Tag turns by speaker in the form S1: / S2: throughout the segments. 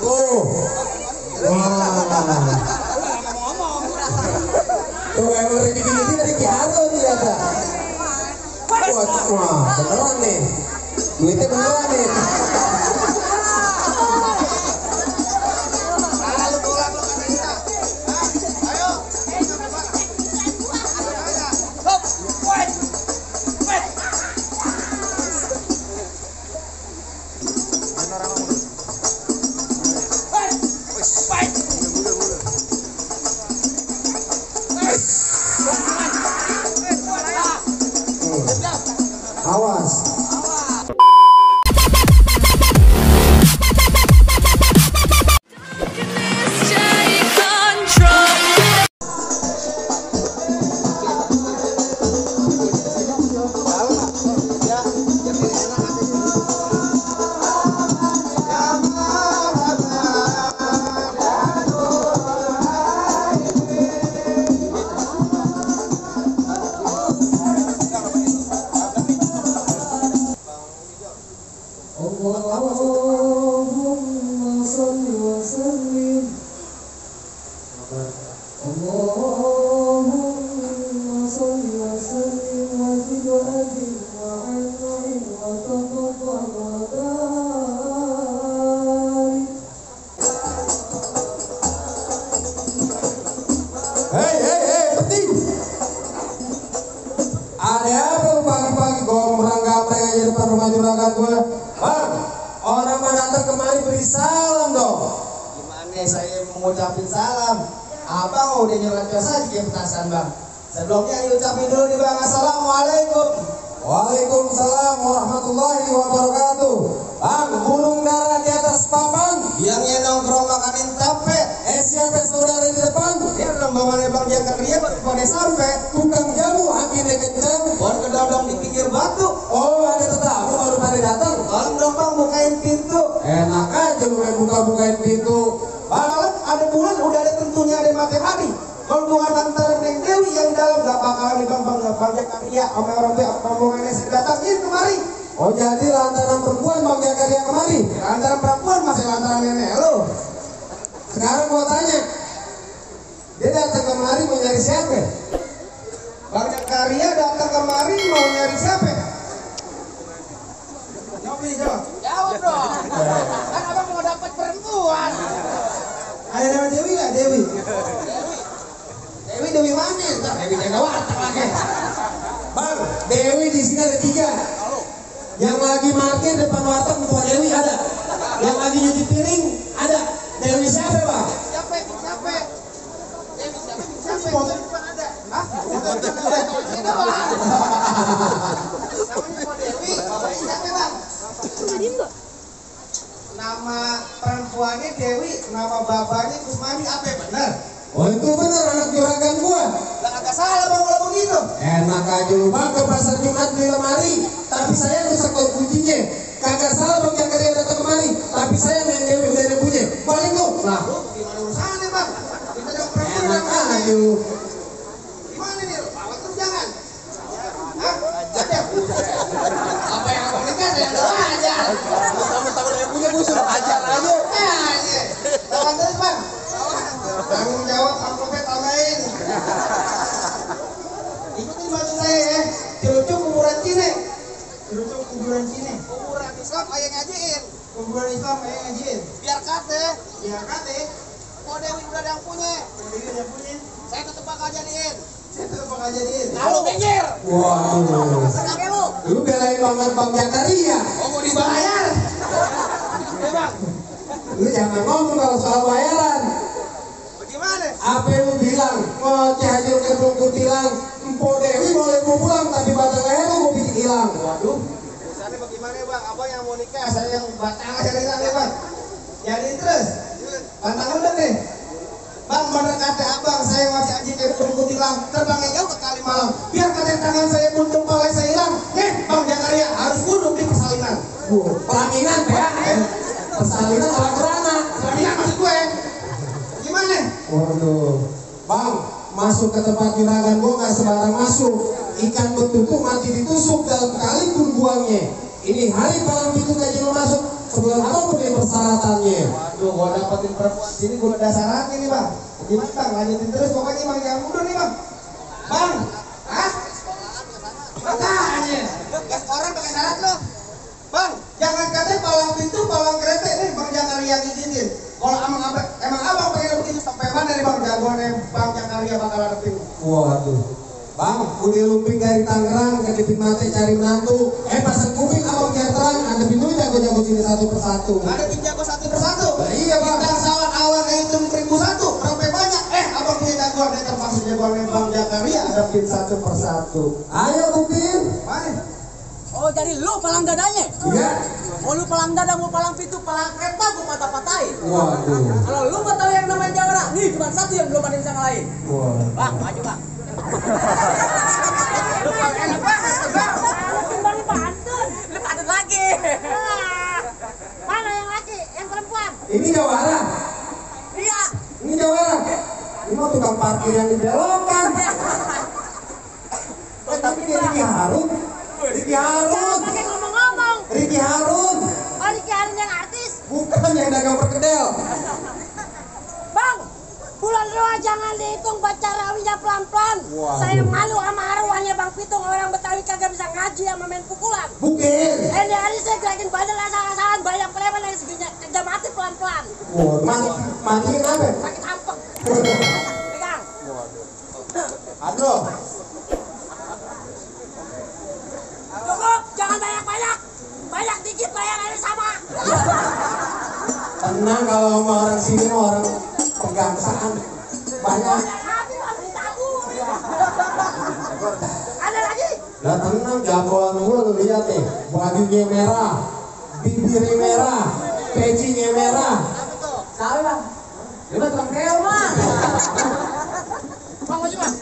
S1: Oh. Wah. Tuh emang rezeki dari Kiaro ternyata. Wah, beneran nih. Duitnya beneran nih. Awas. Allahumma sholli wa sallim. Allahumma sholli wa sallim wa zid wa azim wa an'im wa taqabbal wa barik. Hei, penting. Ada apa pagi-pagi gombrang-gambrang aja depan rumah juragan gue? Bang, orang mau datang kemari beri salam dong.
S2: Gimana saya mengucapin salam? Abang udah nyerocos aja ke petasan bang. Sebelumnya diucapin dulu nih bang. Assalamualaikum.
S1: Waalaikumsalam warahmatullahi wabarakatuh. Bang, burung dara di atas papan.
S2: Bilangnya nongkrong makanin tape.
S1: Siapa saudara di depan?
S2: Dia rombongannya bang Jakaria pada sampai.
S1: Tukang jamu anginnya kencang.
S2: Buat kedodong di pinggir batu.
S1: Oh, ada tetamu baru pada datang.
S2: Tolong dong bang bukain pintu.
S1: Enak aja lu main buka-bukain pintu.
S2: Bang, ada bulan udah ada tentunya ada matahari. Kalau bukan antara Neng Dewi yang dalam gak bakalan nih bang Jakaria sama orang tua rombongannya saya datangin kemari.
S1: Oh, jadi lantaran perempuan Bang Jakaria kemari?
S2: Lantaran perempuan masih lantaran nenek lo.
S1: Sekarang gua tanya, dia datang kemari mau nyari siapa?
S2: Bang Jakaria datang kemari mau nyari siapa? Jawab dong. Kan abang mau dapat perempuan. Ada nama Dewi nggak Dewi? Dewi mana? Ntar Dewi jaga warteg lagi.
S1: Bang, Dewi di sini ada 3. Yang lagi parkir depan warteg untuk Dewi ada. Yang lagi nyuci piring ada. Dewi siapa bang?
S2: Siapa? Dewi siapa? Foto di depan ada. Hah? Foto di depan ada. Ini bang. Namanya Dewi. Bapaknya siapa bang? Nama perempuannya Dewi, nama bapaknya Kusmani. Apa benar?
S1: Oh itu bener anak juragan gua.
S2: Lah agak salah bang kalau begitu.
S1: Enak aja lu bang ke pasar Jumat beli lemari, tapi saya rusak kuncinya. Kagak salah Bang Jakaria datang kemari, tapi saya main Dewi udah ada punya. Balik lu. Lah,
S2: Gimana urusannya bang? Kita jawab perempuan.
S1: enak aja lu.
S2: Gimana nih? Bawa terus jangan. Hah? Aja. Apa yang abang nikah saya tahu aja. Teman-teman yang punya gue suruh ajar aja. Tangan terus bang. Tanggung jawab amplopnya tambahin. Ikutin bantu saya ya. Celucuk kuburan Cine. Kuburan Islam ayah ngajiin. Kuburan Islam ayah ngajiin. Biar kate. Oh Dewi udah ada yang punya. Saya tetep bakal jadiin. Lalu pinggir.
S1: Waduh.
S2: Senangnya lu.
S1: Lu belain banget Bang Jakaria.
S2: Oh mau dibayar. Bang.
S1: Lu jangan ngomong kalau soal bayaran.
S2: Bagaimana?
S1: Apa yang lu bilang? Ngoceh aja lu kayak belum kutilang. Empo Dewi boleh mau pulang, tapi batang leher lu mau bikin hilang.
S2: Waduh. Misalnya bagaimana bang? Abang yang mau nikah, saya yang batang leher hilang ya bang. Jadi terus. Pantang udah nih. Bang bener kata abang, saya masih anjing kayak belum kutilang. Terbangnya jauh ke Kalimalang. Biar kata tangan saya buntung, kepala saya hilang. Bang Jakaria harus duduk di persalinan.
S1: Pelaminan PAN. Persalinan orang kerana.
S2: Persalinan maksud gue. Gimana?
S1: Waduh. Bang, masuk ke tempat juragan gua nggak sembarang masuk. Ikan betutu mati ditusuk dalam kali pun buangnya. Ini hari palang pintu gaji lu masuk. Sebelum apa nih persyaratannya?
S2: Waduh, gua dapetin perempuan sini gua udah syaratnya nih bang. Gimana bang? Lanjutin terus pokoknya bang, jangan mundur nih bang. Bang, hah? Makanya, gas orang pakai syarat lo. Bang, jangan katanya palang pintu, palang kereta nih bang, jangan riak izinin. Kalau emang abang pengen begitu sampai mana nih bang? Jagoannya bang Jakaria bakal hadapin.
S1: Waduh. Bang, udah lumping dari Tangerang, kedipin mati cari menantu. Pasang kuping abang biar terang, ada pintu jago-jago sini satu persatu.
S2: Ada jago satu persatu.
S1: Nah, iya bang.
S2: Bintang sawan awan itu 1001. Berapa banyak? Abang punya jagoan yang termasuk jagoan bang Jakaria hadapin satu persatu.
S1: Ayo kuping.
S2: Mana?
S3: Oh jadi lu palang dadanya?
S1: Iya.
S3: Oh lu palang dada, mau palang pintu, palang kereta gua patah-patahin.
S1: Waduh.
S3: Kalau lu mau tahu yang namanya jawara, nih cuma satu yang belum ada yang bisa ngalahin.
S1: Wah.
S3: Bang, maju bang.
S4: Lu paling enak banget, bang.
S3: Dari Banten. Lu Banten lagi.
S4: Mana yang laki? Yang perempuan?
S1: Ini jawara.
S3: Iya.
S1: Ini jawara. Ini mau tukang parkir yang dibelokan. Tapi dia Ricky Harun. Ricky Harun.
S4: Jangan pakai ngomong-ngomong.
S1: Ricky Harun.
S4: Oh, Ricky Harun yang artis.
S1: Bukan yang dagang perkedel.
S4: Bang, bulan doa jangan dihitung baca rawinya pelan-pelan.
S1: Waduh.
S4: Saya malu sama arwahnya Bang Pitung. Orang Betawi kagak bisa ngaji sama main pukulan.
S1: Bukan.
S4: Ini hari saya gerakin badan asal-asalan bayang preman yang segini kerja mati pelan-pelan.
S1: Wah, mati kenapa?
S4: Sakit hampek. Pegang.
S1: Aduh.
S4: Cukup, jangan banyak-banyak. Banyak dikit bayangannya sama.
S1: Tenang kalau sama orang sini mah orang pegangsaan. Banyak.
S4: Habis harus ditabung. Ada lagi?
S1: Lah tenang jagoan gua lu lihat nih. Bajunya merah, bibirnya merah, pecinya merah.
S3: Salah bang.
S1: Dia mah tukang keong mah.
S4: Bang, maju bang.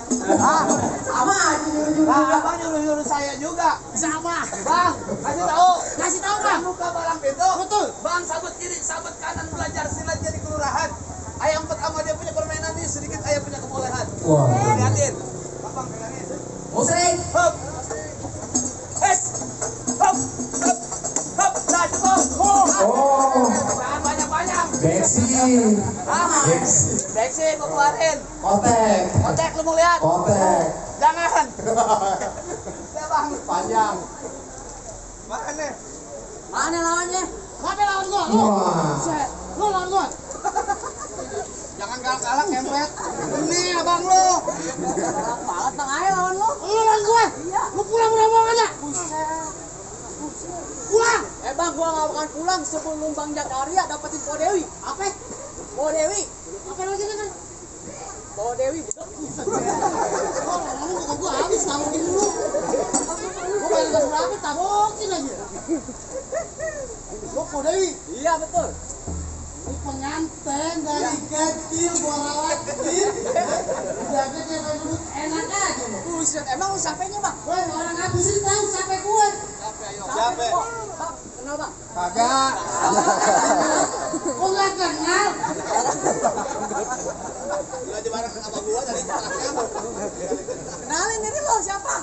S3: Sama aja nyuruh-nyuruh.
S2: Abang nyuruh saya juga.
S4: Sama.
S2: Bang, kasih tahu.
S4: Kasih tahu bang.
S2: Buka palang pintu.
S4: Betul.
S2: Bang, sabut kiri, sabut kanan belajar silat jadi kelurahan. Ayam pertama dia punya permainan ini sedikit ayam punya kebolehan.
S1: Wah.
S2: Lihatin. Abang pegangin.
S3: Musrik.
S2: Hop. Es. Hop. Hop. Hop. Nah, cukup.
S1: Oh,
S2: Jangan banyak-banyak.
S1: Bexi.
S2: Ah.
S1: Bexi.
S2: Beksi gua keluarin.
S1: Kotek.
S2: Kotek lu mau lihat?
S1: Kotek.
S2: Jangan. Ya bang.
S1: Panjang.
S2: Makan nih.
S3: Mana lawannya?
S4: Siapa lawan gua?
S1: Wah.
S4: Lu lawan gua.
S2: Jangan galak-galak kempet. Ini abang lu.
S3: Palat bang, ayo lawan lu.
S4: Lu lawan gua.
S3: Iya.
S4: Lu pulang rombongan aja. Pulang.
S3: Bang, gua nggak akan pulang sebelum Bang Jakaria dapetin Po Dewi. Apa? Po Dewi.
S4: Apa lagi kan?
S3: Po Dewi.
S4: Oh, lalu kata gua habis tabokin dulu. Gua bayar berapa tabokin aja. Gua Dewi.
S3: Iya betul.
S4: Ini pengantin dari kecil gua rawatin. Udah gede kayak duduk enak aja lo.
S3: Buset, emang lu sampainya bang?
S4: Woi, orang habisin tahu sampai gue.
S2: Siapa?
S3: Bang, kenal bang?
S2: Kagak.
S4: Kok nggak kenal?
S2: Lagi bareng sama gua tadi.
S3: Kenalin diri lo siapa?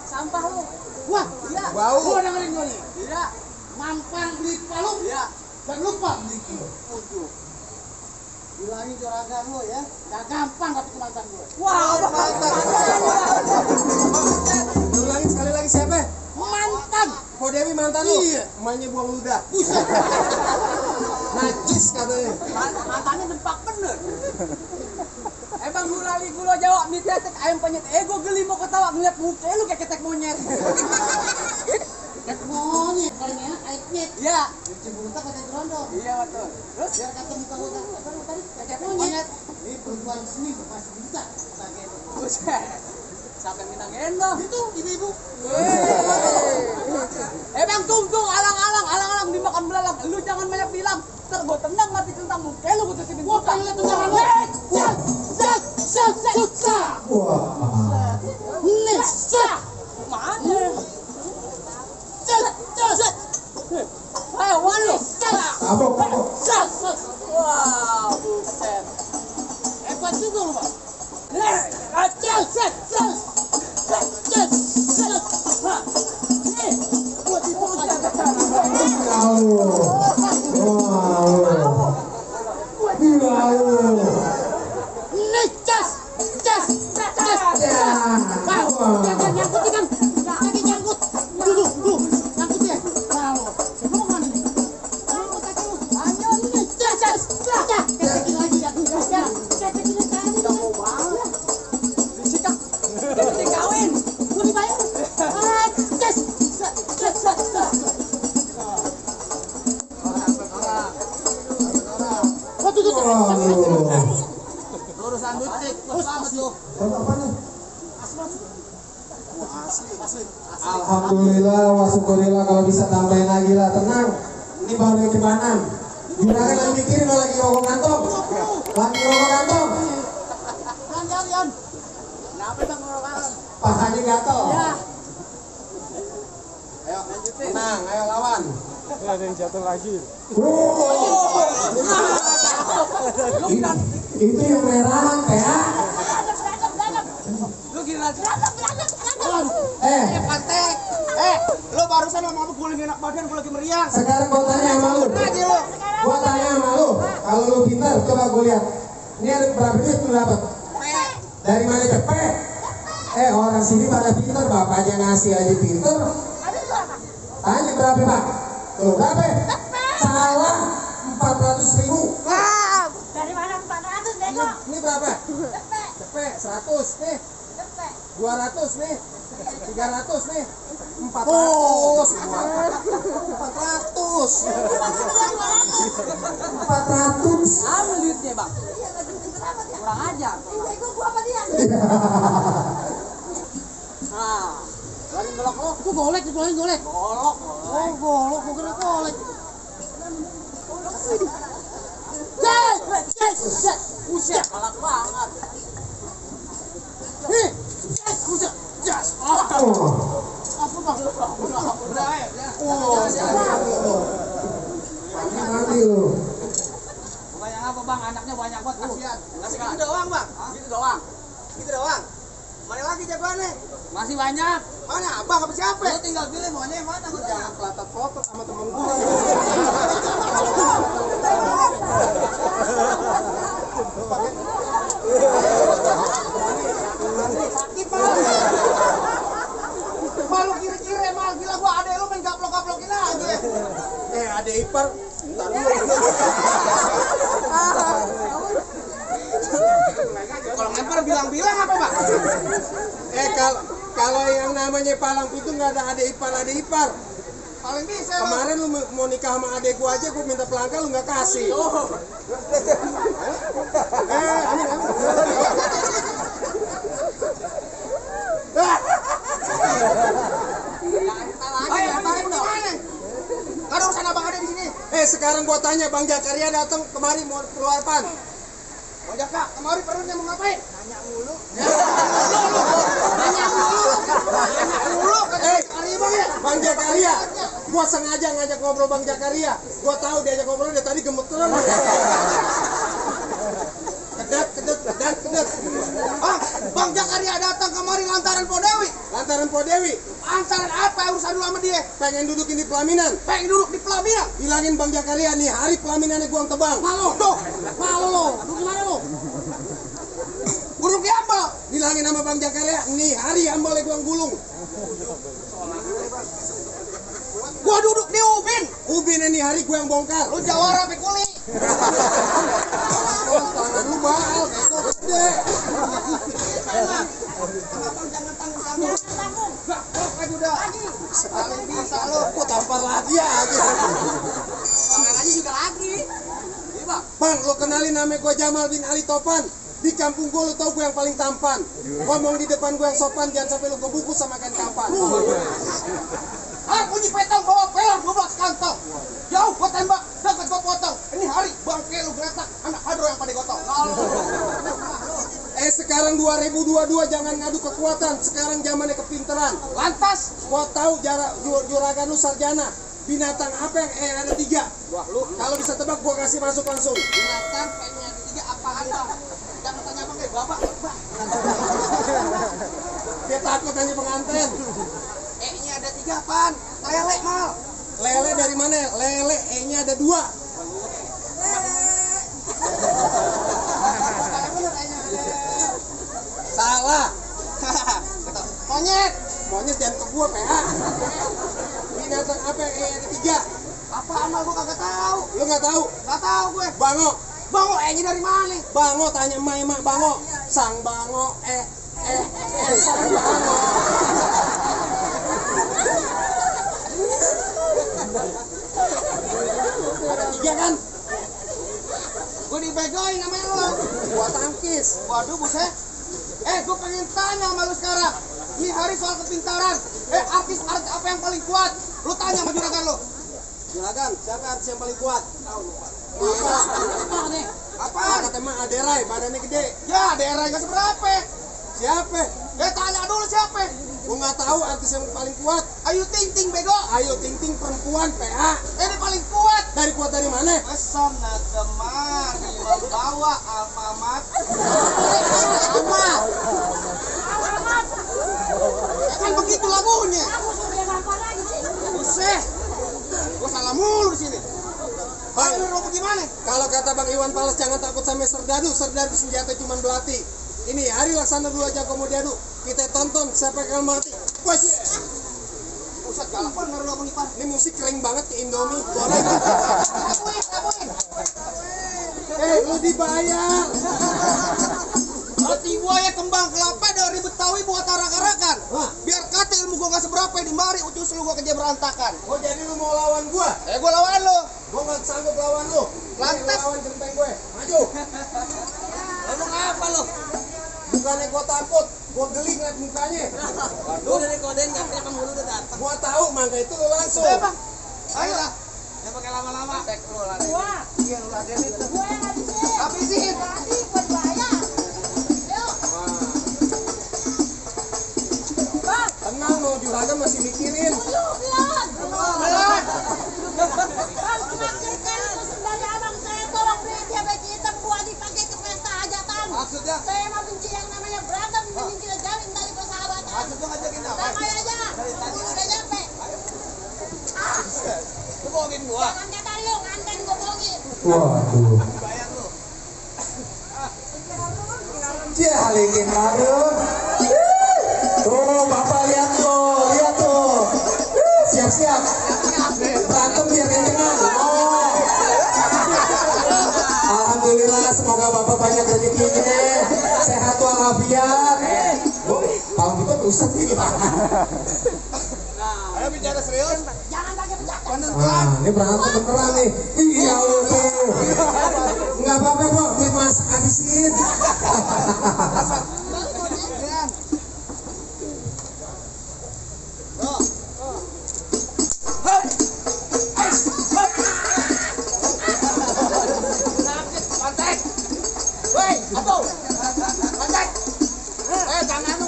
S3: Sampah lo.
S4: Wah,
S3: Iya.
S2: Bau.
S4: gua dengerin gua nih.
S3: Iya.
S4: Mampang beli palu
S3: Iya.
S4: dan lupa beli kilo. Bilangin juragan lo ya, gak gampang dapet mantan gue.
S3: Wah,
S1: Ulangin sekali lagi siapa?
S4: Mantan.
S1: Po Dewi mantan lu?
S4: Iya.
S1: Emaknya buang ludah.
S4: Buset.
S1: Najis katanya.
S3: mantannya dempak bener. Bang, lu lali gula jawab nih tetek ayam penyet. Gue geli mau ketawa ngeliat muka lu kayak ketek monyet.
S4: Ket monyet, paling enak air pit.
S3: Iya.
S4: Cuci buta pakai gerondong.
S3: Iya betul. Terus
S4: Biar kata muka gue apa lu tadi? Ket monyet. Ini perempuan seni pasti bisa. Kata gitu.
S3: buset. Siapa yang minta gendong?
S4: Itu ibu-ibu.
S3: Bang, tunggu alang-alang dimakan belalang. Lu jangan banyak bilang. Ntar gue tendang mati tentang muka lu gue tutupin
S4: Gua
S3: buka.
S4: pengen lihat tendangan lu. Susah.
S1: Wah.
S4: Nisa.
S3: Mana?
S4: Cet.
S3: Ayo, wan lu.
S1: Apa?
S3: Wah, buset.
S4: Hebat juga lu, Pak.
S1: Kau Waduh.
S3: Urusan butik, banget lu.
S1: Apa nih? Alhamdulillah, wa syukurillah kalau bisa tambahin lagi lah. Tenang, ini baru yang kebanan. Juragan lagi mikirin lo lagi rokok kantong. Lagi rokok kantong.
S3: Jangan. Kenapa bang ngorokan?
S1: Pahanya gatel.
S3: Ya.
S1: Ayo, tenang, ayo lawan.
S5: Ada yang jatuh lagi.
S1: Itu yang merahan ya.
S3: Lu gila.
S2: Pantek. Lu barusan ngomong apa gue lagi enak badan, gue lagi meriang.
S1: Sekarang gua tanya sama lu. Gua tanya sama lu. Kalau lu pintar, coba gua lihat. Ini ada berapa duit lu dapat? Dari mana cepet? Orang sini pada pintar, bapak aja ngasih aja pintar. Tanya berapa pak? Tuh berapa? Salah 400.000.
S6: Dari mana 400 bego?
S1: Ini berapa? Cepet 100 nih. 200 nih. 300 nih. 400. 400.
S3: Ambil duitnya bang. Kurang ajar.
S6: Bego gua sama dia.
S3: Nah, lagi golok lo.
S4: Itu golek, golek.
S3: Golok.
S4: Oh, golok, gua kira golek.
S3: Buset, galak banget.
S4: Apa bang?
S3: Udah,
S1: Mati lu.
S3: banyak apa bang? Anaknya banyak banget, kasihan.
S2: Gitu doang bang.
S3: Gitu doang.
S2: Gitu doang. Mana lagi jagoannya?
S3: Masih banyak.
S2: Mana abang apa siapa?
S3: Lu tinggal pilih maunya yang mana.
S2: Jangan pelotot sama temen gue. Sakit mal. Malu kiri-kiri mal, gila gua adek lu main gaplok-gaplokin aja. Adek ipar. Ntar dulu. Kalau ngempar bilang-bilang apa bang?
S1: Kalau yang namanya palang pintu nggak ada adik ipar.
S2: Paling bisa
S1: Kemarin lu mau nikah sama adek gua aja, gua minta pelanggan lu nggak kasih. Amin.
S2: Gak ada urusan abang ada di sini.
S1: Sekarang gua tanya Bang Jakaria datang kemari mau keluar pan.
S2: Bang Jaka, kemari perutnya mau ngapain? Nanya mulu.
S1: Bang Jakaria, gua sengaja ngajak ngobrol Bang Jakaria. Gua tahu diajak ngobrol dia tadi gemeteran. Kedet.
S2: Bang Jakaria datang kemari lantaran Po Dewi.
S1: Lantaran Po Dewi,
S2: Lantaran apa urusan lu sama dia?
S1: pengen dudukin di pelaminan.
S2: Pengen duduk di pelaminan.
S1: Bilangin Bang Jakaria nih hari pelaminannya gua yang tebang.
S2: Malu lo. Lu gimana lo? Gulung di ambal.
S1: Bilangin sama Bang Jakaria nih hari ambalnya gua yang gulung.
S2: Gua duduk di ubin.
S1: Ubin ini hari gua yang bongkar.
S2: Lu jawara sampai kuli.
S1: Tangan lu baal, gede.
S2: Abang jangan tanggung. Gaplok aja udah. Paling bisa lo.
S1: Gua tampar lagi aja.
S3: Pamer aja juga lagi. Iya bang.
S1: Bang, lo kenalin nama gua Jamal bin Ali Topan. Di kampung gua lo tau gua yang paling tampan. Ngomong di depan gua yang sopan, jangan sampai lo kebungkus sama kain kapan.
S2: Bunyi petang bawa pelar 12 kantong. Jauh gua tembak, dekat gua potong. Ini hari bangke lu geletak, anak hadro yang pada gotong.
S1: Sekarang 2022 jangan ngadu kekuatan. Sekarang zamannya kepinteran.
S2: Lantas,
S1: Gua tahu juragan lu sarjana. Binatang apa yang ada 3?
S2: wah lu
S1: Kalau bisa tebak gua kasih masuk langsung.
S2: binatang kayaknya ada 3 apaan bang? Jangan tanya abang kayak bapak.
S1: Dia takut hanya pengantin.
S2: Nya ada 3 apaan? Lele mal.
S1: Lele dari mana? Lele E-nya ada 2. Salah.
S2: Monyet.
S1: Monyet jangan ke gua, PA. Binatang apa yang E ada 3?
S2: Apa mal gua kagak tahu.
S1: Lu nggak tahu?
S2: Gak tahu gue.
S1: Bango.
S2: Bango nya dari mana?
S1: Bango tanya emak Bango. Sang Bango sang Bango. Ada 3 kan?
S2: Gue dipegang begoin namanya lo.
S1: Gua tangkis.
S2: Waduh buset. Gue pengen tanya sama lu sekarang. Ini hari soal kepintaran. Artis apa yang paling kuat? Lu tanya sama juragan lu.
S1: Juragan, siapa artis yang paling kuat?
S2: Apa?
S1: Kata emang Aderai, badannya gede.
S2: Ya, daerah gak seberapa.
S1: Siapa?
S2: Tanya dulu siapa?
S1: Gua nggak tahu artis yang paling kuat.
S2: Ayu Ting Ting bego.
S1: Ayo Ting Ting perempuan PA.
S2: Ini paling kuat.
S1: Kuat dari mana?
S2: Pesona kemari membawa Alfamart. Kan begitu lagunya.
S6: Aku suruh dia ngapain lagi sih?
S2: Buset. Gua salah mulu di sini. Bang, lu mau gimana?
S1: Kalau kata Bang Iwan Fals jangan takut sama serdadu senjata cuma belati. Ini hari laksana 2 jago mau diadu. Kita tonton siapa yang mati. Wes.
S2: Buset, galak bener lu Bang Ipan.
S1: Ini musik keren banget ke Indomie.
S2: Abuin.
S1: Lu dibayar.
S2: Hati buaya kembang kelapa dari Betawi buat arak-arakan. Biar kata ilmu gua gak seberapa di mari ucus lu gua kerja berantakan.
S1: Oh jadi lu mau lawan gua?
S2: Gua lawan lu.
S1: Gua nggak sanggup lawan lu.
S2: Lantas.
S1: Lawan genteng gue. Maju.
S3: Ngomong apa lo?
S1: Bukannya gua takut, gua geli ngeliat mukanya.
S3: Lu dari koden nggak punya kamu udah datang.
S1: Gua tahu, mangga itu lu langsung.
S2: Ayo lah.
S3: Jangan pakai lama-lama. Tek lu lah.
S6: Gua,
S2: Iya lu laden itu.
S6: gua yang habisin.
S2: Habisin.
S6: Tadi gua dibayar. Yuk, Bang,
S1: Tenang lo, juragan masih mikirin.
S6: dulu belum.
S2: Belum.
S6: Bang, kemarin kali pesan dari abang saya tolong beli diabetes hitam buat dipakai ke pesta hajatan.
S2: Maksudnya?
S6: Saya mah benci yang namanya berantem, mending kita jalin dari persahabatan.
S2: Maksud lu ngajakin apa?
S6: Damai aja, udah nyampe.
S3: Lu bohongin gua.
S6: Jangan kata lu, nganten gua bohongin.
S1: Waduh.
S2: Bayar lu.
S1: Cia, alikin Harun. Tuh, Bapak lihat tuh. Siap-siap. Berantem biar kencengan. Oh. Alhamdulillah, semoga Bapak banyak rezekinya. Sehat walafiat. Oh, kalau gitu rusak nih.
S2: Ayo bicara serius.
S6: Jangan pakai bercanda.
S1: Nah, ini berantem beneran nih. Iya lu tuh. Nggak apa-apa kok, duit masak habisin.
S2: Pantai. Woi, apa? Pantai. Jangan lu.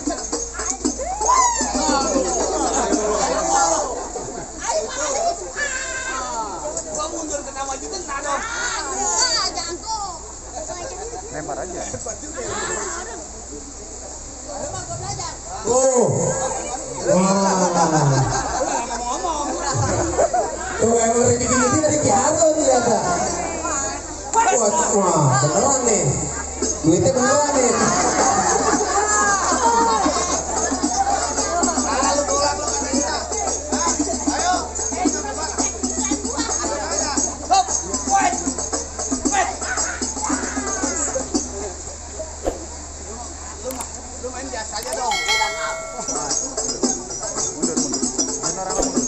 S6: Ayo, Mas.
S2: Gua mundur ke nama juga enggak dong.
S6: Jangan tuh.
S5: Lempar aja.
S6: Coba gua belajar.
S1: Tuh. Wah.
S2: Ngomong-ngomong.
S1: Tuh emang rezeki ini dari Ki Harun ternyata. Wah, beneran nih. Duitnya beneran nih.
S2: Lalu pulang lu kata kita. Ayo. Hop. Wait. Lu main biasa aja dong.
S5: Mundur. Jangan orang mundur.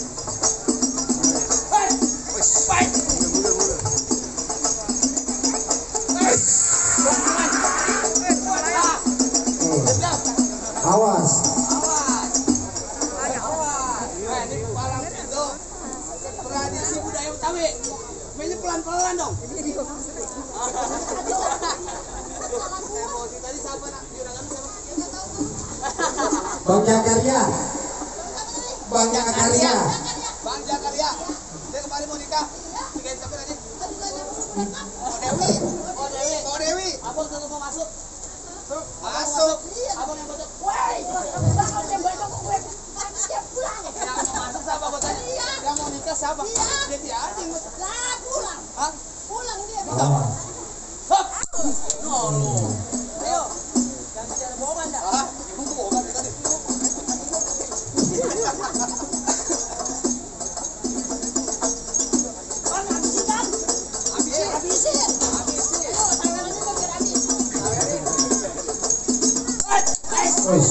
S2: Wait.
S1: Awas.
S2: Ini kepala itu tradisi budaya Betawi. Mainnya pelan-pelan dong. Emosi tadi siapa nak? Juragan siapa?
S1: Bang Jakaria. Bang Jakaria.
S2: Bang Jakaria. Dia kemarin mau nikah. Nikahin siapa tadi? Oh Dewi.
S3: Abang satu mau masuk.
S2: Masuk.
S3: Abang yang bocok.
S6: Woi, bakal dia besok gue dia pulang.
S3: Yang mau masuk siapa buat tadi? Yang mau nikah siapa?
S2: Dia anjing.
S6: Lah pulang.
S3: Hah?
S6: Pulang dia.
S1: Ah.
S3: Hop. Ayo. Jangan bicara bohongan dah.
S2: Ah, ibu tuh bohong dari tadi.
S6: Bang, habisin kan? Habisin. Ayo, tangannya kok biar habis.
S1: Wis.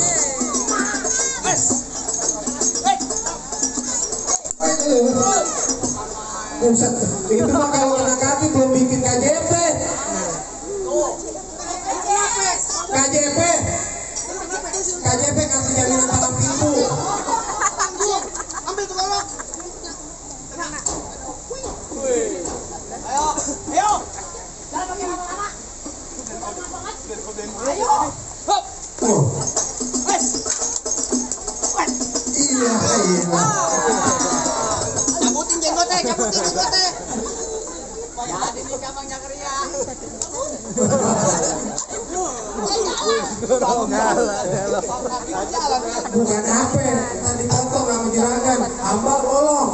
S1: Buset, itu mah kalau kena kaki belum bikin KJP.
S3: nikah Bang Jakaria.
S1: Bukan HP, ntar dipotong sama juragan. Ambal bolong.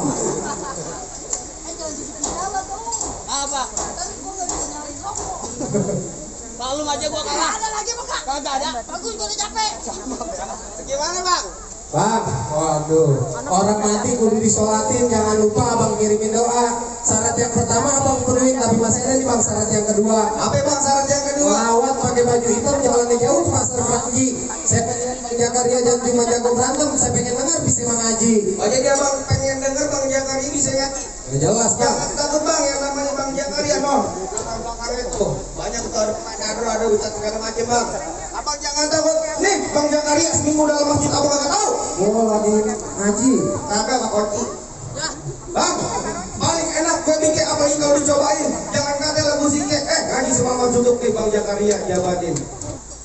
S3: Apa? Lalu aja gua kalah.
S6: Ada lagi Bang.
S3: Kagak ada.
S6: Bagus gua udah capek.
S2: Gimana bang?
S1: Bang, waduh, orang mati kudu disolatin, jangan lupa abang kirimin doa. Syarat yang pertama abang penuhin, tapi masih ada nih bang syarat yang kedua.
S2: Apa bang syarat yang kedua?
S1: Lawat pakai baju hitam, jalannya jauh pasar Franji. Saya pengen Bang Jakaria jangan cuma jago berantem, saya pengen dengar bisa mengaji.
S2: Oh jadi abang pengen denger bang Jakaria bisa ngaji?
S1: Ya jelas bang.
S2: Jangan takut bang, yang namanya bang Jakaria noh. Belakang itu banyak tuh ada ustadz segala macam bang. Abang jangan takut. Nih bang Jakaria seminggu dalam masjid abang nggak tahu.
S1: Oh lagi ngaji.
S2: Kagak bang Oci. Bang, paling enak gue bikin apalagi kalau dicobain. Jangan kata lagu singke. Ngaji semalam tutup nih bang Jakaria jabatin.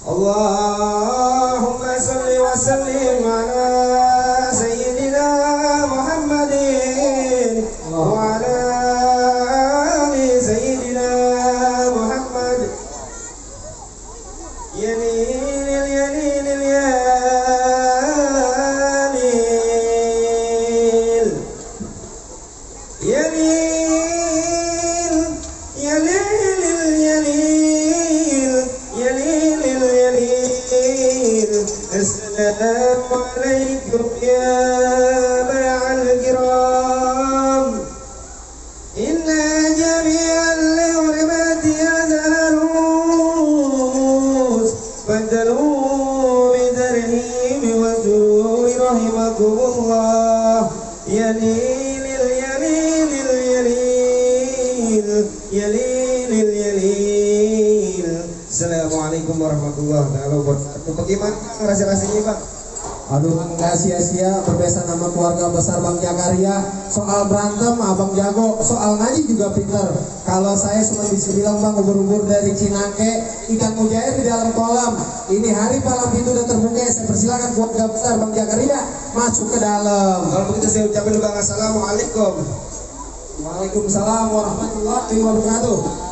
S2: Allahumma salli wa sallim ala sayyidina Muhammadin wa ala ali sayyidina Muhammad. Yalil yalil Assalamualaikum ya ba'al kiram. Inna jami'al hurmati adalus Fadalu bidarhim wa zuhi rahimakumullah. Yalilil yalilil yalil Yalilil yalil. Assalamualaikum warahmatullahi wabarakatuh. Bagaimana rasa-rasanya bang?
S1: Aduh, nggak sia-sia berbesan nama keluarga besar Bang Jakaria. Soal berantem abang jago, soal ngaji juga pinter. Kalau saya cuma bisa bilang bang, ubur-ubur dari Cinangke, ikan mujair di dalam kolam. Ini hari palang pintu udah terbuka, saya persilakan keluarga besar Bang Jakaria masuk ke dalam.
S2: Kalau begitu saya ucapin bang assalamualaikum.
S1: Waalaikumsalam warahmatullahi wabarakatuh.